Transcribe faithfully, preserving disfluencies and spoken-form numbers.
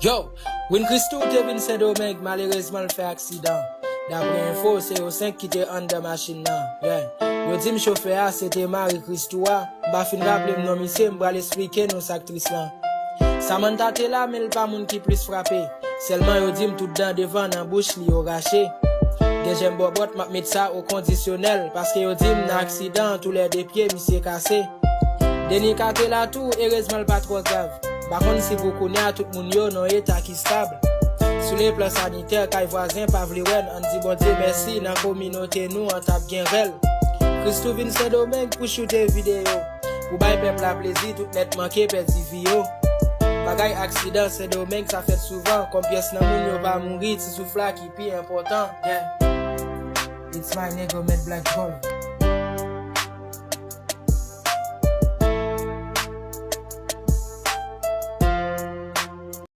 Yo, Win Christoo te vin Sendomeng, malerezman l fè aksidan. Daprè enfo, se yo senk ki te anndan machin nan. Yeah. Yo di m chofè a se te mari Christoo a. M pa fin raple m non misye, m pral esplike nou sa k tris lan. Samantha te la, men l pa moun ki plis frape. Sèlman yo di m tout dan devan nan bouch li yo rache. Gen jèm bòbòt, m ap met sa o kondisyonèl, paske yo di m nan aksidan an toulède pye misye kase. Denica te la tou, erezman l pa twò grav. M pa konn si pou kounye a tout moun yo nan eta ki stab. Sou le plan sanitè, kay vwazen pa vle wè n, ann di Bondye mèsi, nan kominote nou an t ap gen rèl. Christoo vin Sendomeng pou choute videyo, pou bay pèp la plezi, tout nèt manke pèdi vi yo. Bagay aksidan Sendomeng sa fèt souvan, kòm pyès nan moun yo pa mouri, ti souf la ki pi enpòtan. Yeah. It's my nigga, Mad Black Gold.